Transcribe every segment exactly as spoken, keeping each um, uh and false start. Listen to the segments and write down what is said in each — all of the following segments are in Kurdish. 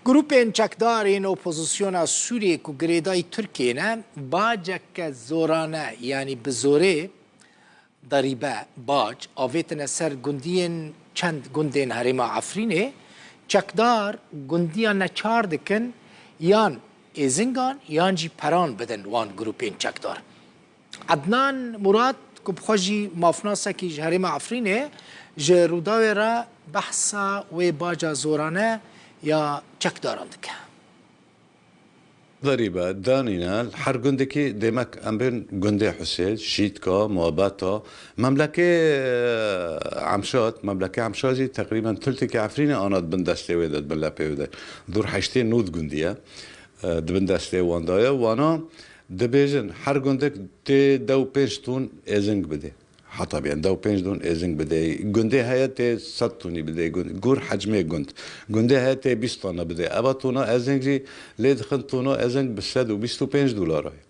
Grûpên çekdar yên opozisyona Sûriyê ku girêdayî Tirkiyê ne, baceke zorane, yanî bi zorê, derîbe, bac, avêtine ser gundiyên çend gundên herêma Efrînê, çekdar gundiya neçar dikin yan êzingan yan jî peran bidin wan grûpên çekdar. Ednan Murat, ku bi xwe jî mafnasekî ji herêma Efrînê, ji Rûdawê re behsa wê baca zorane ya çekdaran dike. Derîbe, danîne, her gundekî demek em bên gundê Husê, Şîtka, Muhabeta, memlekê, e, Emşat, memlekê Emşat jî teqrîben tulteke Efrînê ana di bin destê wê de, di bin lepê wê de. Dûr heştê nod gundî ye, e, di bin destê wan de ye. Wana dibêjin, her gundek tê dew pênc ton êzing bidê. Heta biyan dew pênc ton êzing bidê. Gundê heye tê sed tonî bidê. Gund, gor hecmê gund. Gundê heye tê bîst tona bidê. Eva tona êzing jî lê dixin tona êzing bi sed û bîst û pênc dolara ye.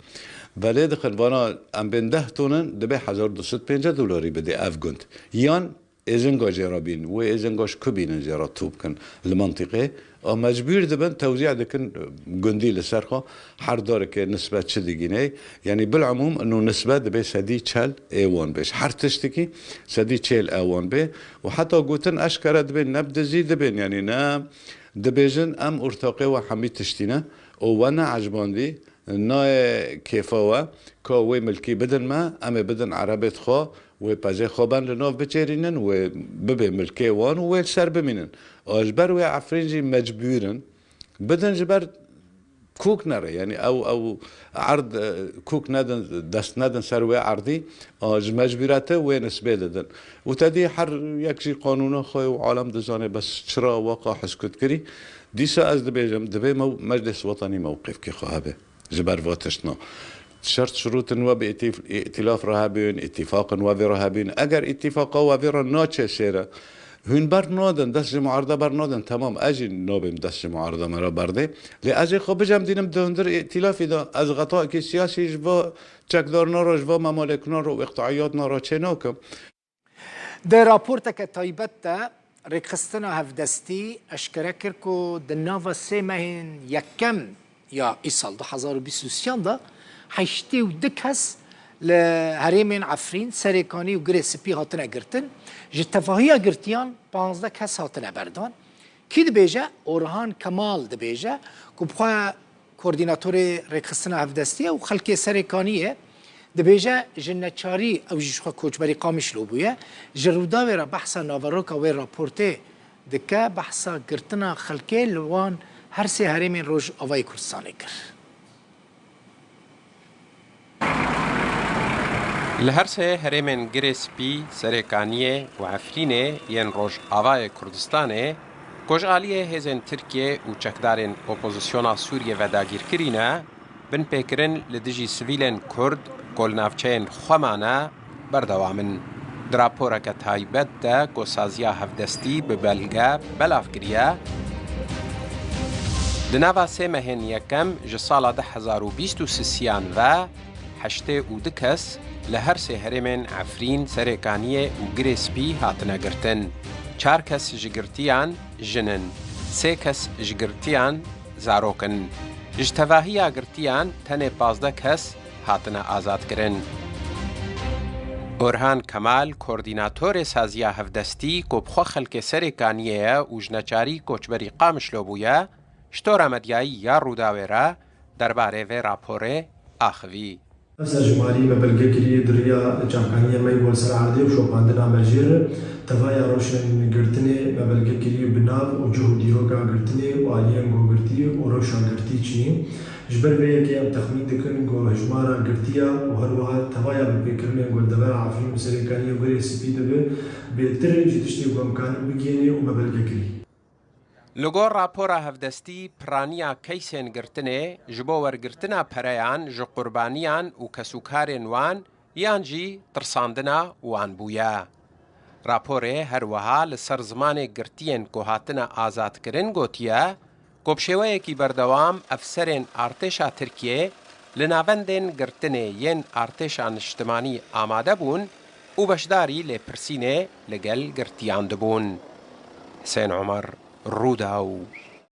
Ve lê dixin vana em bên deh ton in, dibê hezar du sed pêncî dolarî bidê ev gund. Yan êzinga jê re bîn, wê êzinga ji ku bînin jê re tû bikin li mentiqê. A mecbûr dibin, tewzî dikin gundî li ser xwe, her darekê nisbe çi digîne. Yanî bil'emûm ino nisbe dibê sedî çel ê wan bê. Ji her tiştekî sedî çel ê wan bê. Û heta gotin eşkere dibên ne bi dizî dibên, yanî ne dibêjin em ortaqê we hemî tiştî ne û we ne ecbandî, nayê kêfa we, ka wê milkî bidin me, em ê bidin erebê xwe, wê pezê xwe ben li nav biçêrînin, wê bibe milkê wan û wê li ser bimînin. A ji ber wê Efrîn jî mecbûr in, bidin ji ber kûk nere. Yanî ew, ew erd, e, kûk nedin, dest nedin ser wê erdî, a ji mecbûrete wê nisbê didin. Û te dî her yek jî qanûna xwe û alem dizane, bes çira waka heskut kirî? Dîsa ez dibêjim, divê mew-, Meclis Wetanî mewqifkê xwe hebe. Ji ber va tiştna. Şert şirûtin we bi îtîf-, îtîlaf re hebin, îtîfaqin we vê re hebin. Eger îtîfaqa we vê re naçe sêre, hûn ber nadin, dest ji muarda ber nadin, temam, ez jî nabêm dest ji muarda me re berdê. Lê ez ê xwe bijem dînim di hundir îtîlafî de, ez xetaekî siyasî ji va çekdarina re, ji va memalêkina re û îqtiayatna re çê nakim. Di raporteke taybet de Rêkxistina Hevdestî eşkere kir ku di nava sê mehên yekem ya îsal du hezar û bîst û sêyan de heştê û du kes li herêmên Efrîn, Serêkanî û Girê Spî hatine girtin. Ji tevahiya girtiyan panzdeh kes hatine berdan. Kî dibêje? Orhan Kemal dibêje ku bi xwe koordînatorê Rêkxistina Hevdestî ye û xelkê Serêkaniyê ye. Dibêje ji neçarî, ew jî ji xwe koçberî Qamişlo bûye, ji Rûdawê re behsa naveroka wê raportê dike, behsa girtina xelkê li wan her sê herêmên Rojavayê Kurdistanê kir. Li her sê herêmên Girê Spî, Serêkaniyê û Efrînê yên Rojavayê Kurdistanê, ku ji aliyê hêzên Tirkiyê û çekdarên opozisyona Sûriyê ve dagîrkirî ne, binpêkirin li dijî sivîlên Kurd ku li navçeyên xwe mane, berdewam in. Di raporeke taybet de ku Saziya Hevdestî bi belge belav kiriye, di nava sê mehên yekem ji sala du hezar û bîst û sisiyan ve heştê û du kes li her sê herêmên Efrîn, Serêkaniyê û Girê Spî hatine girtin. Çar kes ji girtiyan jin in. Sê kes ji girtiyan zarok in. Ji tevahiya girtiyan tenê pazdeh kes hatine azadkirin. Orhan Kemal, koordînatorê Saziya Hevdestî ku bi xwe xelkê Serêkaniyê ye û ji neçarî koçberî Qamişlo bûye, ji tora medyayî ya Rûdawê re derbarê vê raporê axivî. Ev serjimarî me belge kiriye di riya çavkaniyê me yê li ser erdê û şopandina me jê re. Tevaya rewşên girtinê me belge kiriye bi nav û cih û dîroka girtinê û aliyên ku girtî û rewşa girtî çi ye. Ji ber vê yekê em texmîn dikin ku hejmara girtiya û her wiha tevaya binpêkirinên ku li devera Efrîn û Serêkaniyê û Girê Spî dibe bêtir e ji tiştê ku em karin bigihînê û me belge kirî. Li gor rapora Hevdestî, piraniya keysên girtinê ji bo wergirtina pereyan ji qurbaniyan û kesûkarên wan yan jî tirsandina wan bûye. Raporê her wiha li ser zimanê girtiyên ku hatine azadkirin gotiye ku bi şêweyekî berdewam efserên artêşa Tirkiyê li navendên girtinê yên artêşa niştimanî amade bûn û beşdarî lêpirsînê li gel girtiyan dibûn. Husên Omer, Rûdaw.